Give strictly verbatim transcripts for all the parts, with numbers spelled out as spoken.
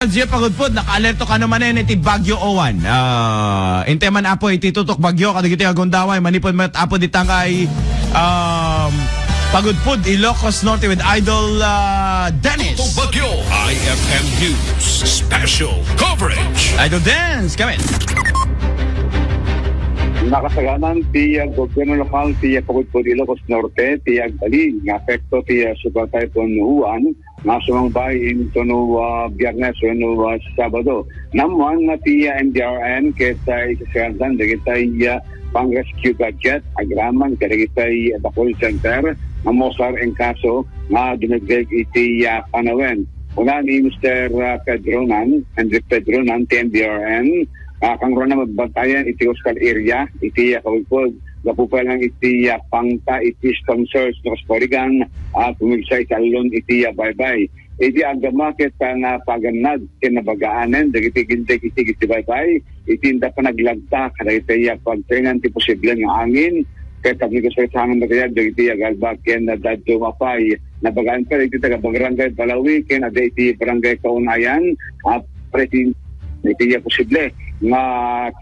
Gio Pagudpud, nakaalerto kano manen iti Bagyo Owan. Ah, intay man, Apo, iti tutok bagyo kadagiti agundaway, manipud met, Apo, ditangay, um, Pagudpud, Ilocos Norte with Idol, ah, Dennis. Tutok Bagyo, I F M News Special Coverage. Idol Dennis, come in. Nakasaganan ti, ah, gobyerno lokal ti, ah, Pagudpud, Ilocos Norte ti agbalin nga epekto ti, ah, Super Typhoon Uwan nga sumangbay intono, ah, Biyernes wenno, ah, Sabado. Naammuan nga ti, ah, M D R N ket, ah, isasaganadan dagiti, ah, pang-rescue gadget agraman kadagiti evacuation center nga mausar in kaso nga dumagdeg iti, ah, panawen. Kuna ni Mister, ah, Pedronan, Henry Pedronan, ti M D R N, ah, kangrunan mabantayan iti coastal area iti, ah, Pagudpud gapu pay lang iti, ah, pangta iti storm surge no kasparegan, ah, pumigsa iti allon iti, ah, baybay. Iti agdama ket, ah, napagannad ken nabagaanen dagiti ginteg iti, iti baybay, iti inda panaglagta kadagiti, ah, pagtaengan ti posible nga angin, ket agnegosyar sa hangin matayab dagiti agalbag ken dadduma pay. Nabagaan pay iti taga-Barangay Balawi ken adda iti Barangay Kaunayan, ah, presi-, iti, ah, posible nga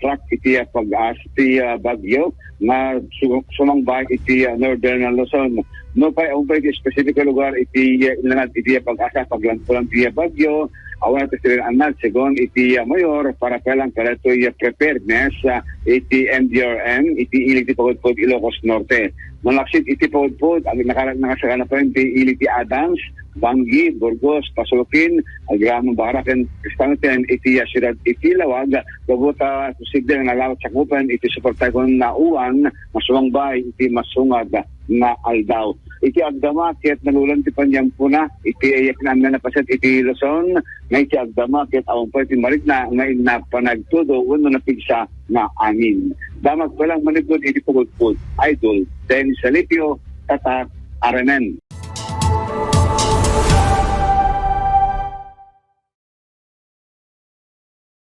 track iti, ah, pag-as ti, ah, bagyo nga su-, sumangbay iti, ah, Northern Luzon. No pay, awan pay iti espesipiko lugar iti, ah, inlanad iti, ah, pag-asa, paglantulan ti, ah, bagyo, awan ti sila annad, segun iti, ah, mayor, para pay lang kadaytoy, ah, preparedness, ah, iti M D R N, iti ili ti Pagudpud, Ilocos Norte. Malaksid iti Pagudpud, ag-, naka-, nakasagana pay iti ili ti Adams, Bangui, Burgos, Pasukin, agraman Bacara ken Cristanten iti, ah, siudad iti Laoag, gapu ta posible nga nalawa sakupen iti Super Typhoon Uwan nga sumangbay iti masungad nga aldaw. Iti agdama ket nalulan ti paniampona iti, eh, kinaammona a paset iti Luzon, nga iti agdama ket awan pay ti marikna nga inna panagtudo wenno napigsa nga angin. Damag pay lang manipud iti Pagudpud, Idol Dennis Salipio, Tatak, R M N.